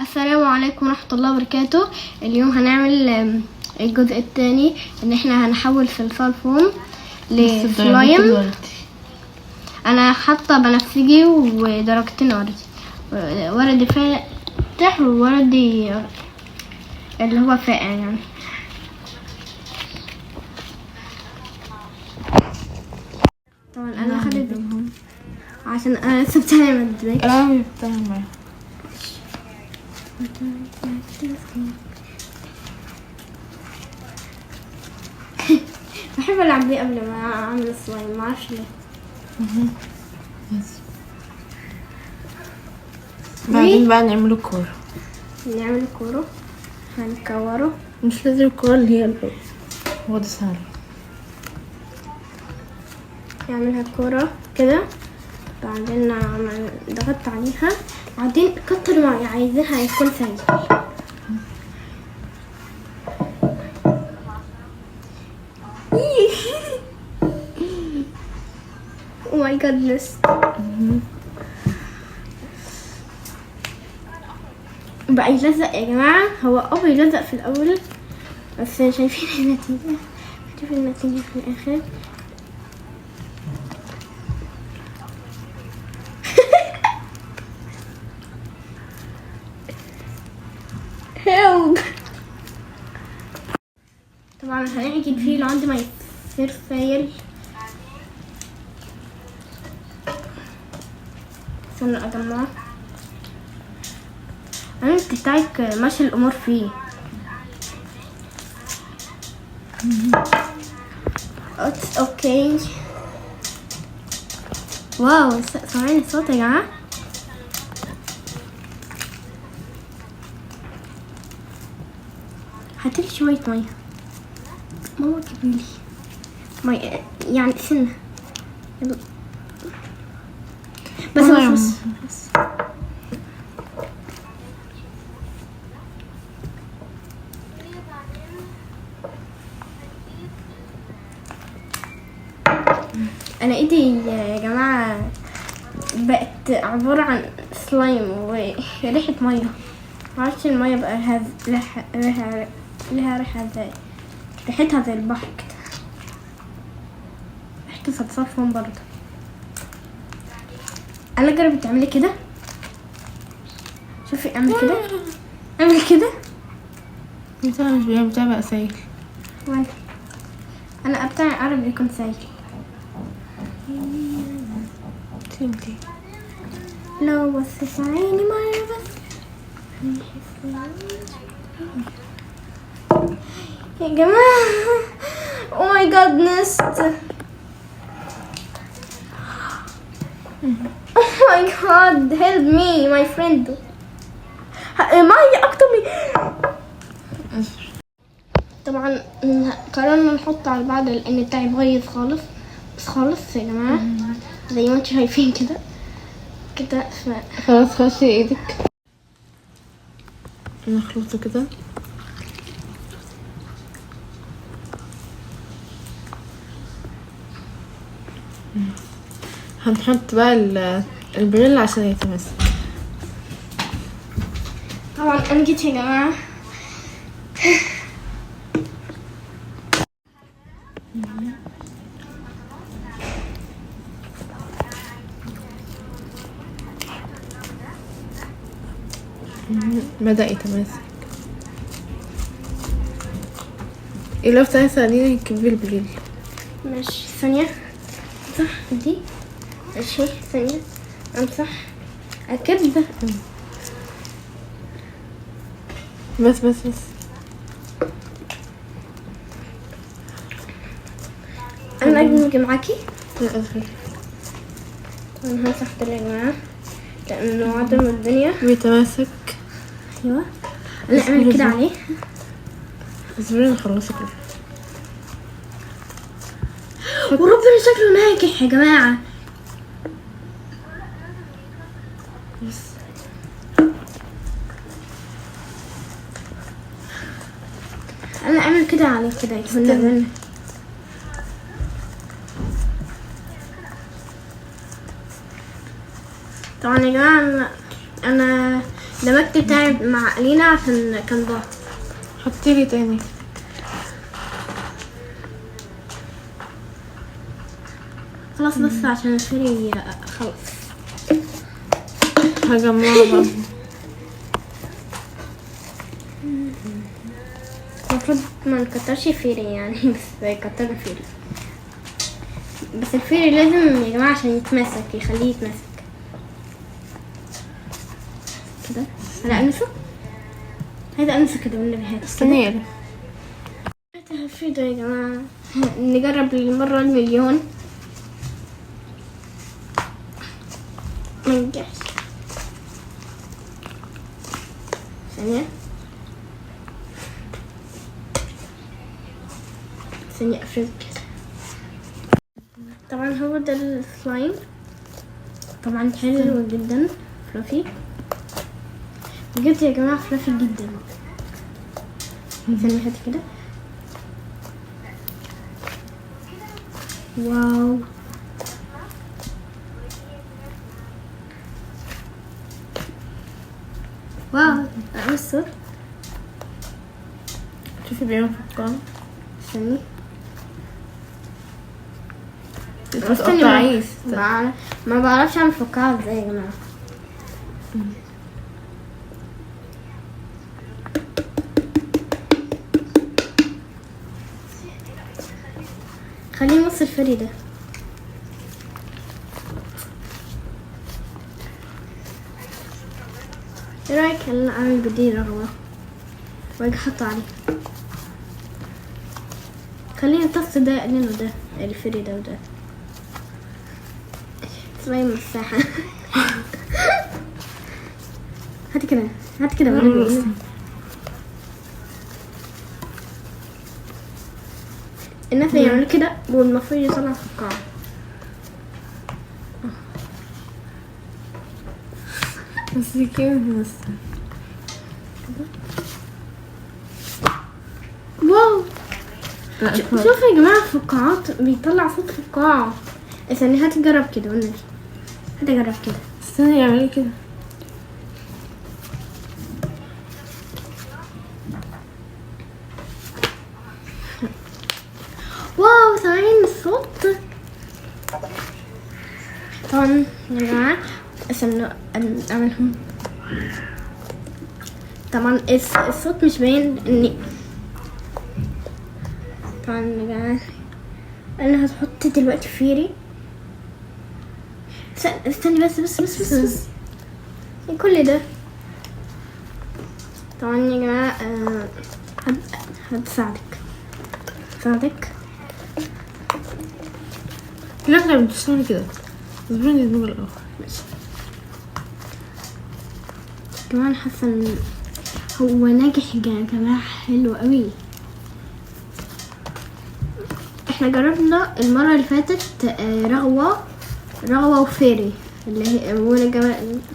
السلام عليكم ورحمة الله وبركاته. اليوم هنعمل الجزء الثاني، ان احنا هنحول صلصال فوم لسلايم. انا حاطة بنفسجي ودرجتين وردي، وردي فاتح ووردي اللي هو فاقع يعني. طبعا انا هخلي عشان انا لسه بتاعي ما ادركش. انا بتاعي بحب العب بيه قبل ما اعمل السلايم، معرفش ليه. بعدين بقى نعمله كورة. نعمل كورة، هنكوره. مش لازم الكورة اللي هي الأول، هو ده سهل. نعملها كورة كده، بعدين نعمل ضغطت عليها، بعدين كتر ما عايزاها يكون سايل. Oh my goodness. بقى يلزق يا جماعة، هو بيلزق في الأول، بس شايفين النتيجة، هتشوف النتيجة في الآخر. Help. طبعا هنعجن فيه لعند ما يصير سايل. استنى اجمعه. انا بتاعك ماشي الامور فيه. okay. wow، سامعين الصوت يا جماعه؟ هاتلي شوية مية ماما، جيبيلي مية يعني سنة بس. بس بس بس. انا ايدي يا جماعة بقت عبارة عن سلايم وريحة مية، معرفش المية بقى لها ريحة زي ريحتها زي البحر كده، ريحة صلصال فوم برضه. انا جربي تعملي كده، شوفي اعمل كده، اعمل كده. بتاع مش بتاع بقى سايل. انا بتاعي عربي يكون سايل. انتي لو بصيت عيني مرة بس يا جماعة. Oh my goodness. Oh my god, help me my friend. مية أكتر من. طبعا قررنا نحط على بعض لأن بتاعي بايظ خالص، بس خالص يا جماعة زي ما انتوا شايفين كده كده. خلاص خشي ايدك، نخلطه كده. هنحط بقى البريل عشان يتماسك. طبعا انا جيت يا جماعه. بدأ يتماسك. لو تعالي ساعديني نكب البريل. ماشي ثانية، صح دي. ماشي ثانية، امسح اكب. بس بس بس. انا اجي معاكي. لا اصبري، انا همسح ده يا جماعة لانه عدم الدنيا بيتماسك. ايوه انا اعمل كده عليه. اصبري نخلصه كله. وربنا شكله ناجح يا جماعة. بس انا اعمل كده عليه كده يكون. طبعا يا جماعة انا دمجت بتاعي مع لينا عشان كان ضاع. حطي لي تاني. خلاص بس عشان ال fairy خلاص. هجمعها بقى. المفروض ما نكترش fairy يعني، بس كترنا fairy. بس ال fairy لازم يا جماعة عشان يتماسك، يخليه يتماسك كده. هلا ألمسه، عايزة ألمسه كده والنبي. هات استني يا هفرده يا جماعة، نجرب للمرة المليون. ما نجحش. ثانية ثانية أفرد كده. طبعا هو ده السلايم، طبعا حلو جدا، fluffy بجد يا جماعة، fluffy جدا. ثانية هات كده. wow wow، الصوت. شوفي بيعمل فقاعة. استني تقطعيه. ما بعرفش اعمل فقاعة ازاي يا جماعة. خليه نص ال fairy ده. ايه رايك انا اعمل بدي رغوة واجي احطه عليه؟ خلينا نطص ده لنا ده ال fairy ده وده. سلايم مساحة. هاتي كده، هاتي كده. الناس يعملوا كده والمفروض يطلع فقاعة. بس كده بس. wow شوفوا يا جماعة فقاعات، بيطلع صوت فقاعة. استني هاتي جرب كده والنبي، هاتي جرب كده. استني اعملي كده. wow سامعين الصوت؟ طبعا يا جماعة استنوا اعملهم. طبعا الصوت مش باين اني. طبعا يا جماعة انا هحط دلوقتي fairy. استني بس بس بس بس بس كل ده. طبعا يا جماعة هتساعدك ساعدك. لا احنا بنشتغل كده، اصبري ندمج الاول. ماشي كمان. حاسه ان هو ناجح يا جماعة، حلو قوي. احنا جربنا المرة اللي فاتت رغوه وفيري اللي هي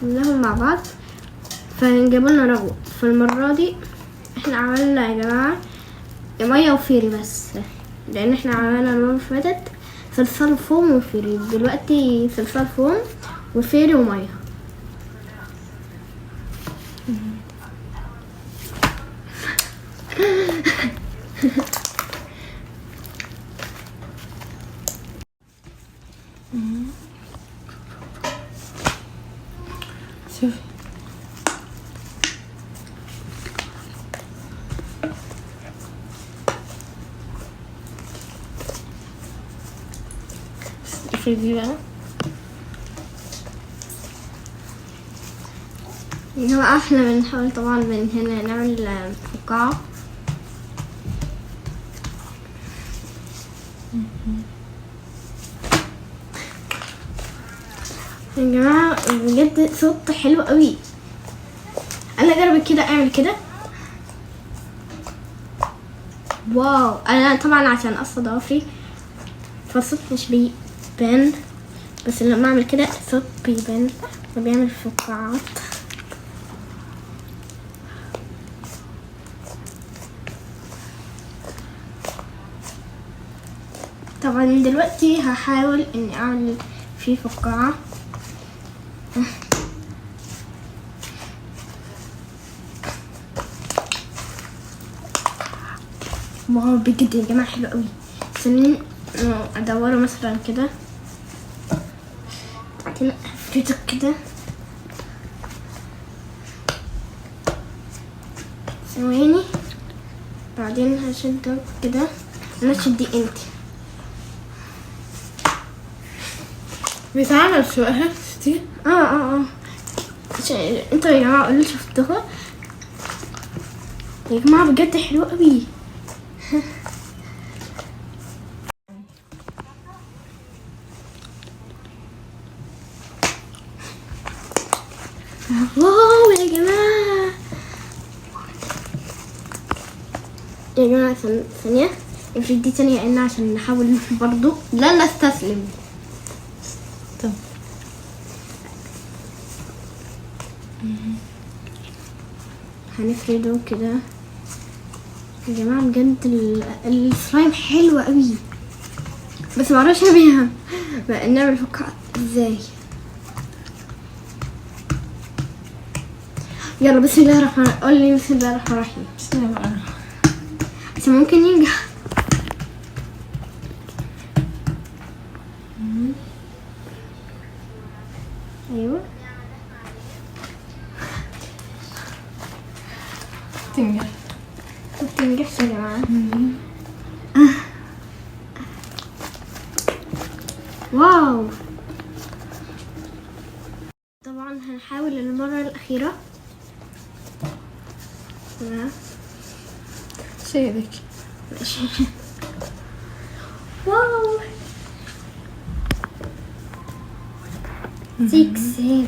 جبناهم مع بعض، فجابوا لنا رغوه. فالمره دي احنا عملنا يا جماعة مية و fairy بس، لان احنا عملنا المرة اللي فاتت صلصال foam و fairy، دلوقتي صلصال foam و fairy ومية. شوفي افردي بقى يا جماعة. احنا بنحاول طبعا من هنا نعمل فقاعة. يا جماعة بجد صوت حلو قوي. انا جرب كده اعمل كده. wow انا طبعا عشان قص ضوافري فالصوت مش بيبان، بس لما اعمل كده الصوت بيبان وبيعمل فقاعات. طبعا دلوقتي هحاول اني اعمل فيه فقاعة. wow بجد يا جماعة حلو قوي. استني ادوره مثلا كده، بعدين افرده كده. ثواني، بعدين هشده كده. انا شدي انت. بيتعمل شوية شفتي؟ اه انتوا يا جماعة قولوا شفتوها يا جماعة، بجد حلو قوي. wow يا جماعة، يا جماعة ثانية افرد دي تانية لأن عشان نحاول برضو لا نستسلم. طب هنفرده كده يا جماعة. بجد السلايم حلوة قوي، بس معرفش بيها نعمل فقاعة ازاي. يلا بسم الله الرحمن الرحيم. قولي بسم الله الرحمن الرحيم. بسم الله الرحمن الرحيم. عشان ممكن ينجح. ايوه تنجح. ما بتنجحش يا جماعة. واو. طبعا هنحاول المرة الأخيرة. تمام شيلك. ماشي. واو 6 7.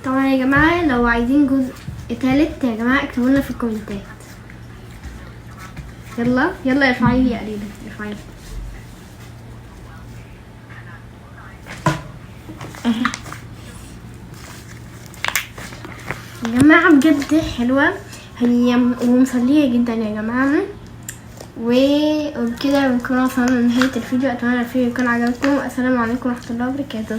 طبعا يا جماعة لو عايزين جزء تالت يا جماعة اكتبوا لنا في الكومنتات. يلا يلا ارفعي لي يا قليلة، ارفعي لي. يا جماعة بجد حلوة هي ومسلية جدا يا جماعة. وبكده بنكون وصلنا لنهاية الفيديو. أتمنى الفيديو يكون عجبكم. السلام عليكم ورحمة الله وبركاته.